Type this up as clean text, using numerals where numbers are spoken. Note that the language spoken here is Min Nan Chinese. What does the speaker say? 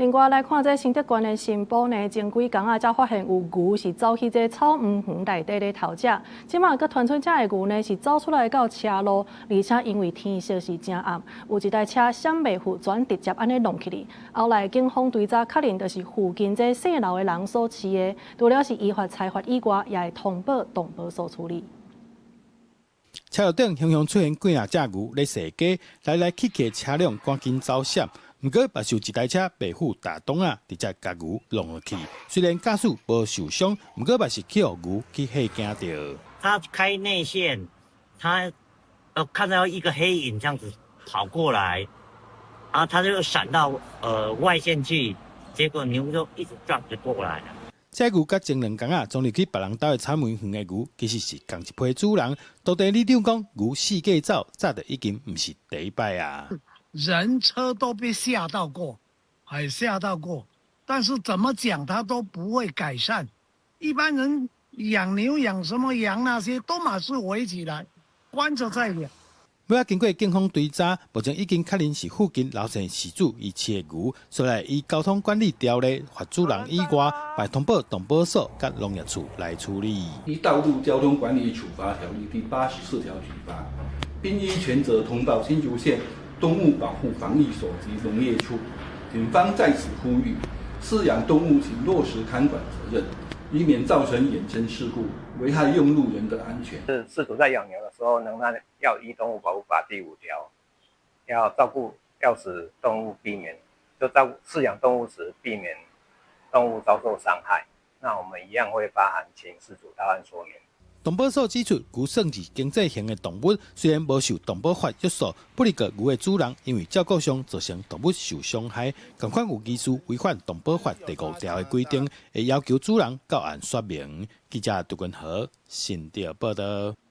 另外來看這新竹縣的新埔呢，前幾工啊，才發現有牛是走去這草莓園內底咧偷食，這馬閣傳出遮的牛呢是走出來到車路，而且因為天色是誠暗，有一台車閃袂赴，轉直接按呢弄去哩。後來警方追查確認，就是附近這姓劉的人所飼的，除了是依法裁罰以外，也會通報動保所處理。車路頂雄雄出現幾若隻牛咧踅街，來來去去的車輛趕緊走閃。毋過，嘛是有一台車袂赴踏擋仔，直接共牛弄落去。雖然駕駛無受傷，毋過嘛是去予牛去嚇驚著。他開內線，他看到一個黑影這樣子跑過來，然後他就閃到外線去，結果牛就一直撞着過來。這牛佮前兩工仔，衝入去別人兜的草莓園的牛，其實是仝一批主人。當地里長講，牛四界走，早就已經毋是第一擺啊。人車都被嚇到過，還嚇到過，但是怎麼講他都不會改善。一般人養牛養什麼羊那些，都嘛是圍起來關著在養。尾仔經過警方追查，目前已經確認是附近劉姓飼主伊飼的牛，所以依交通管理條例罰主人以外，會通報動保所佮農業處來處理。依道路交通管理處罰條例第84條處罰，並依權責通報新竹縣動物保護防疫所及農業處。警方在此呼籲，飼養動物請落實看管責任，以免造成衍生事故，危害用路人的安全。是飼主在養牛的時候，仍然要依動物保護法第5條，要照顧，要使動物避免，就照顧飼養動物時避免動物遭受傷害。那我們一樣會發函請飼主到案說明。動保所指出，牛算是經濟型的動物，雖然無受動保法約束，不過牛的主人因為照顧上造成動物受傷害，仝款有疑似違反動保法第5條的規定，會要求主人到案說明。記者杜君和新竹報導。